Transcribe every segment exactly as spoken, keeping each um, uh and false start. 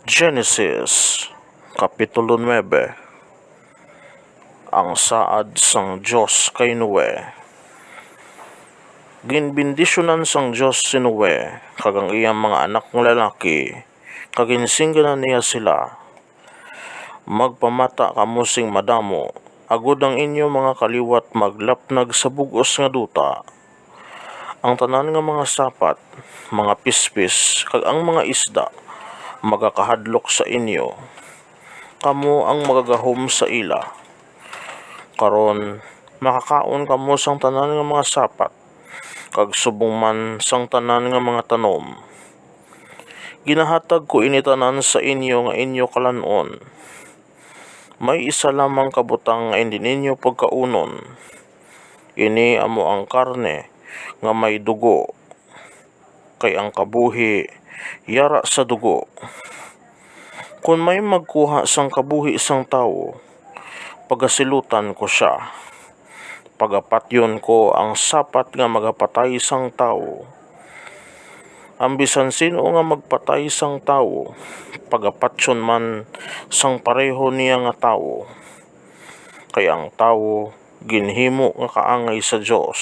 Genesis, Kapitulo nuebe. Ang saad sang Dios kay Noe. Ginbendisyonan sang Dios si Noe kag ang iya mga anak nga lalaki, kag ginsingganan niya sila, "Magpamata kamo sing madamo, agod ang inyo mga kaliwat maglapnag sa bug-os nga duta. Ang tanan nga mga sapat, mga pispis, kag ang mga isda magakahadlok sa inyo. Kamo ang magagahom sa ila. Karon, makakaon kamo sang tanan nga mga sapat, kag subong man sang tanan nga mga tanom. Ginahatag ko ini tanan sa inyo nga inyo kalan-on. May isa lamang ka butang nga indi ninyo pagkaunon. Ini amo ang karne nga may dugo, kay ang kabuhi yara sa dugo. Kon may magkuha sang kabuhi sang tawo, pagasilutan ko sia. Pagapatyon ko ang sapat nga magapatay sang tawo. Ang bisan sin-o nga magpatay sang tawo, pagapatyon man sang pareho niya nga tawo. Kay ang tawo ginhimo nga kaangay sa Dios.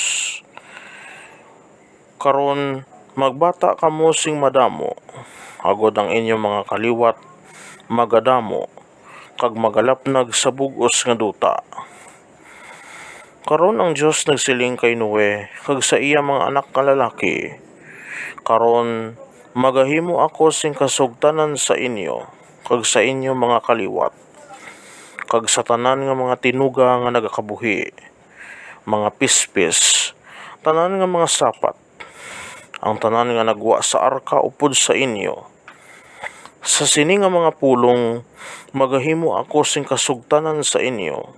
Karon, magbata kamo sing madamo, agod ang inyo mga kaliwat magadamo, kag magalapnag sa bug-os nga duta." Karon ang Dios nagsiling kay Noe kag sa iya mga anak nga lalaki, "Karon, magahimo ako sing kasugtanan sa inyo kag sa inyo mga kaliwat, kag sa tanan nga mga tinuga nga nagakabuhi, mga pispis, tanan nga mga sapat, ang tanan nga nagwa sa arka upod sa inyo. Sa sini nga mga pulong, magahimo ako sing kasugtanan sa inyo.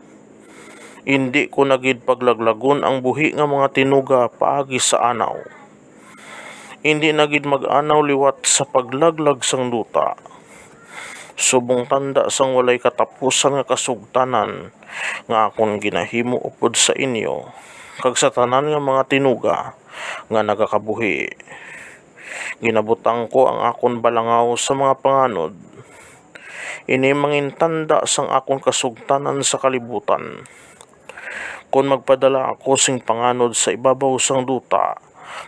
Indi ko na gid paglaglagon ang buhi nga mga tinuga paagi sa anaw. Indi na gid mag-anaw liwat sa paglaglag sang duta, subong tanda sang walay katapusan nga kasugtanan nga akon ginahimo upod sa inyo kag sa tanan nga mga tinuga nga nagakabuhi. Ginabutang ko ang akon balangaw sa mga panganod. Ini mangintanda sang akon kasugtanan sa kalibutan. Kon magpadala ako sing panganod sa ibabaw sang duta,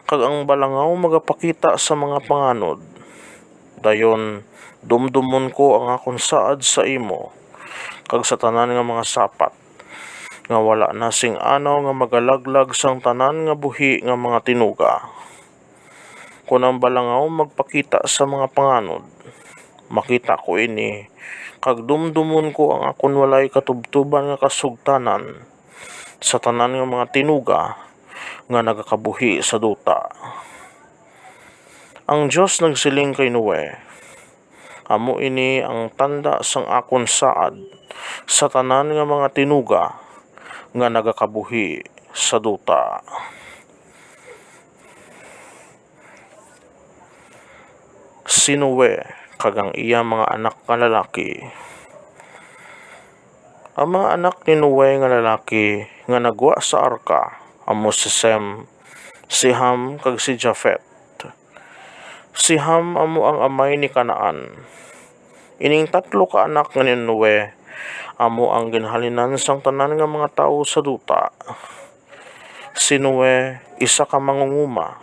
kag ang balangaw magapakita sa mga panganod, dayon dumdumon ko ang akon saad sa imo, kag sa tanan nga mga sapat, nga wala na sing anaw nga magalaglag sang tanan nga buhi nga mga tinuga. Kon ang balangaw magpakita sa mga panganod, makita ko ini, kag dumdumon ko ang akon walay katubtuban nga kasugtanan sa tanan nga mga tinuga nga nagakabuhi sa duta." Ang Dios nagsiling kay Noe, "Amo ini ang tanda sang akon saad sa tanan nga mga tinuga nga nagakabuhi sa duta." Si Noe kag ang iya mga anak nga lalaki. Ang mga anak ni Noe nga lalaki nga nagwa sa arka amo si Sem, si Ham, kag si Jafet. Si Ham amo ang amay ni Canaan. Ining tatlo ka anak nga ni Noe amo ang ginhalinan sang tanan nga mga tawo sa duta. Si Noe isa ka mangunguma.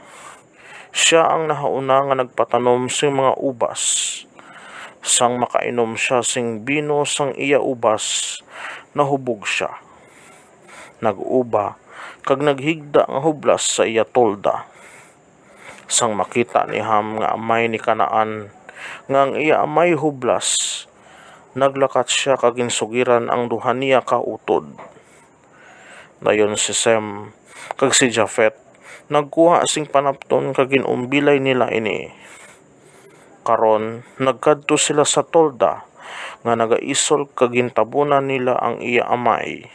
Sia ang nahauna nga nagpatanom sing mga ubas. Sang makainom sia sing bino sang iya ubas, nahubog sia. Nag-uba kag naghigda nga hublas sa iya tolda. Sang makita ni Ham nga amay ni Canaan nga ang iya amay hublas, naglakat sia kag ginsugiran ang duha niya ka utod. Dayon si Sem kag si Jafet nagkuha sing panapton kag gin-umbilay nila ini. Karon, nagkadto sila sa tolda nga nagaisol kag gintabunan nila ang iya amay.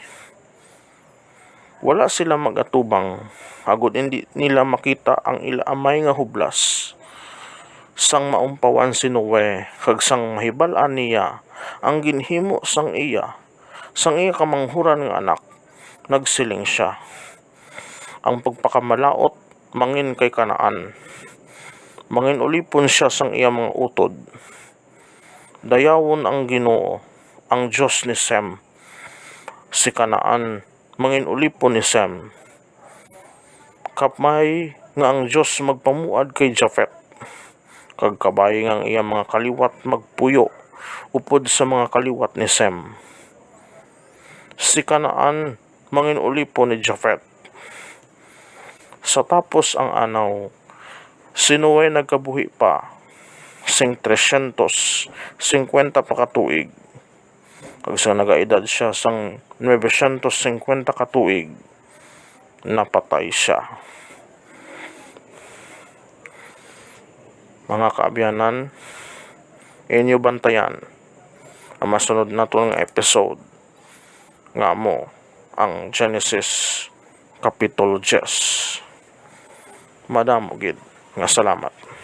Wala sila mag-atubang, agod indi nila makita ang ila amay nga hublas. Sang maumpawan si Noe, kag sang mahibal-an niya ang ginhimo sang iya, sang iya kamanghuran nga anak, nagsiling sia, "Ang pagpakamalaut mangin kay Canaan. Mangin-ulipon sia sang iya mga utod." Dayawon ang Ginoo, ang Dios ni Sem. Si Canaan, mangin-ulipon ni Sem. Kabay nga ang Dios magpamuad kay Japhet, kag kabay nga ang iya mga kaliwat magpuyo upod sa mga kaliwat ni Sem. Si Canaan, mangin-ulipon ni Japhet. Sa tapos ang anaw, si Noe nagkabuhi pa sing trescientos cincuenta pa ka tuig, kag sa nagaedad sia sang nuebe syentos singkwenta ka tuig, napatay sia. Mga kaabyanan, inyo bantayan ang masunod naton nga episode, nga amo ang Genesis Kapitulo diyes. Madamo gid nga salamat.